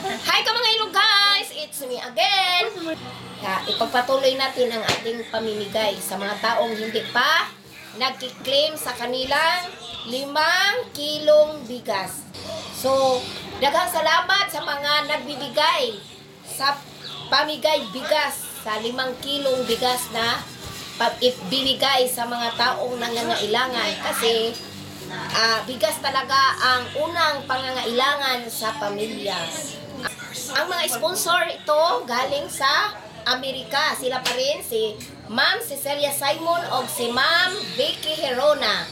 Hi ka mga ilog guys! It's me again! Kaya ipagpatuloy natin ang ating pamimigay sa mga taong hindi pa nagki-claim sa kanilang 5 kilong bigas. So, daghang salamat sa mga nagbibigay sa pamigay bigas sa 5 kilong bigas na ibibigay sa mga taong nangangailangan kasi bigas talaga ang unang pangangailangan sa pamilya. Ang mga sponsor ito galing sa Amerika. Sila pa rin si Ma'am Cecilia Simon o si Ma'am Vicky Herona.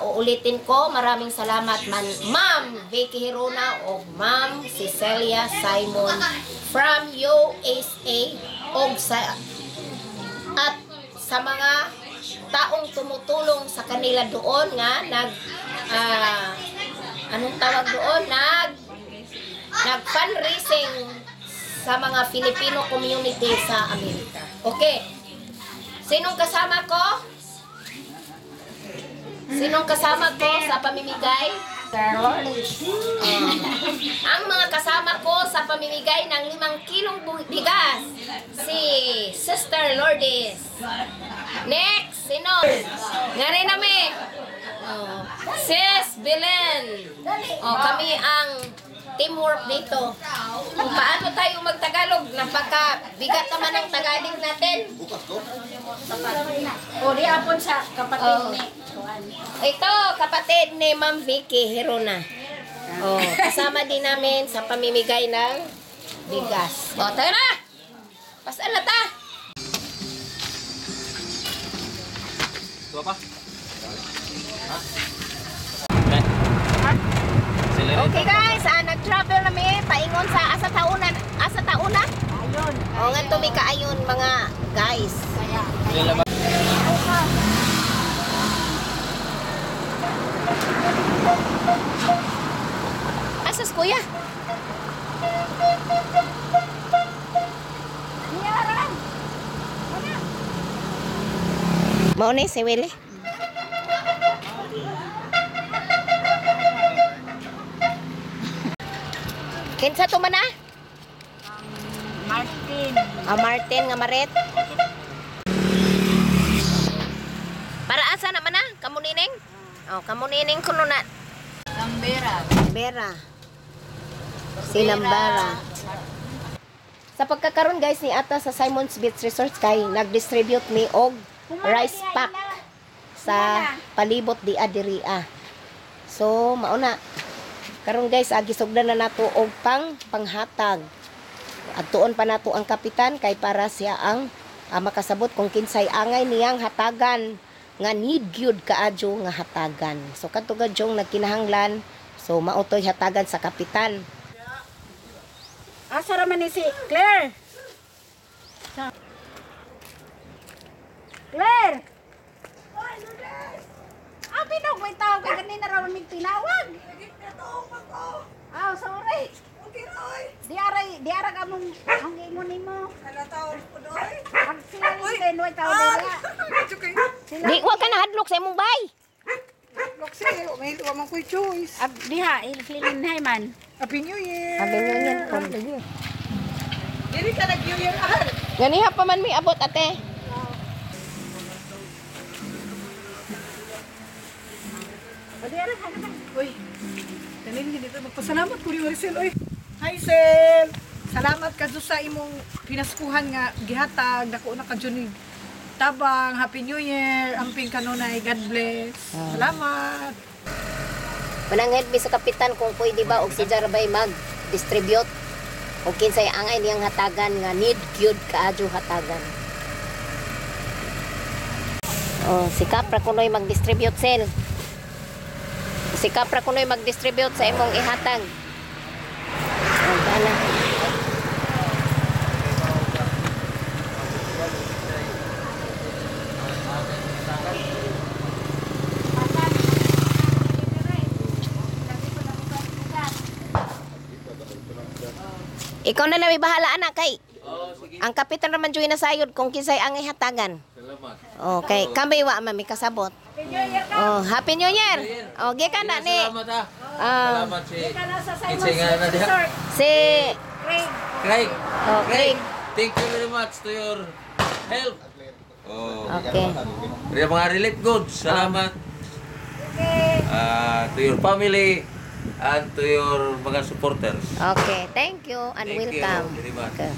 Uulitin ko, maraming salamat man Ma'am Vicky Herona o Ma'am Cecilia Simon from USA o sa at sa mga taong tumutulong sa kanila doon nga nag anong tawag doon, nag nag fundraising sa mga Filipino community sa Amerika. Okay. Sinong kasama ko? Sinong kasama ko sa pamimigay? Ang mga kasama ko sa pamimigay ng 5 kilong bigas, si Sister Lourdes. Next, sino? Ngari nami. Oh, Sis Belen. Oh, kami ang teamwork dito. Kung paano tayo magtagalog, napaka bigat naman ang Tagalog natin. O, di apon sa kapatid ni. Ito, kapatid ni Ma'am Vicky Herona. Oh, kasama din namin sa pamimigay ng bigas. Oh, tayo na! Pasal na ta! Dua pa? Ha? Okay guys, nag-travel nami paingon sa asa taunan, asa tauna? Ayun. O nga tumi kaayon mga guys. Kaya. Kaya. Asas kuya? Niyaran. Mao ni si Willie. Kinsa to man ah? Martin. Ah, Martin nga maret. Para asa naman ah? Kamunining? Oh, kamunining kuno na. Lambera. Bera. Silambara. Sa pagkakaroon guys ni ata sa Simon's Beach Resort kay nag-distribute mi og rice pack sa palibot di adiria. So mauna karon guys, gisugdan na nato og pang panghatag. Adtuon pa nato ang kapitan kay para siya ang makasabot kung kinsay angay niyang hatagan nga need gyud kaadyo nga hatagan. So kadto gadyong nagkinahanglan, so mao toy hatagan sa kapitan. Asa ra man ni si Claire? Claire! Ah, pinog, may tao kay ganina ra man mig tinawag. Ah, sorry. Di aray, di ara ka mong ang ingon nimo. Ang sila ni way tao dira. Sila Di wa ka nahadlok sa imong bay. May wa man ko'y choice. Ab diha ilin hay man. Happy New Year! Happy New Year po. Dili ka nag-New Year, ah. Ganiha pa man mi abot, ate. O di ara ka. Uy, tanin dito. Magpasalamat ko ni Maricel. Uy, hi Sel! Salamat ka sa imong pinaskuhan nga gihatag. Dako na ka dyan ni Tabang. Happy New Year. Amping kanunay. God bless. Salamat. Mananghid mi sa kapitan kung pwede ba og si Jarbay mag-distribute og kinsay angay niyang hatagan nga need gyud kaadyo hatagan. Oh, si Kapra kunoy mag-distribute sel. Si Kapra kunoy mag-distribute sa imong ihatag. Oh, kana. Ikaw na lang may bahala anak kay Oo, sige. ang kapitan naman joy na sayod kung kinsay ang ihatagan. Salamat. Okay, kami wa man mi kasabot. Happy New Year ka. Oh, Happy New Year. Oh, gikan na ni. Salamat ah. Ah, Salamat si Ka na sa Kinsa Simon's nga na diha? Resort. Si Craig. Craig. Oh, Craig. Thank you very much to your help. Oh. Okay. Yung mga relief goods, salamat to your family and to your mga supporters. Okay, thank you and Thank you welcome. very much. Okay.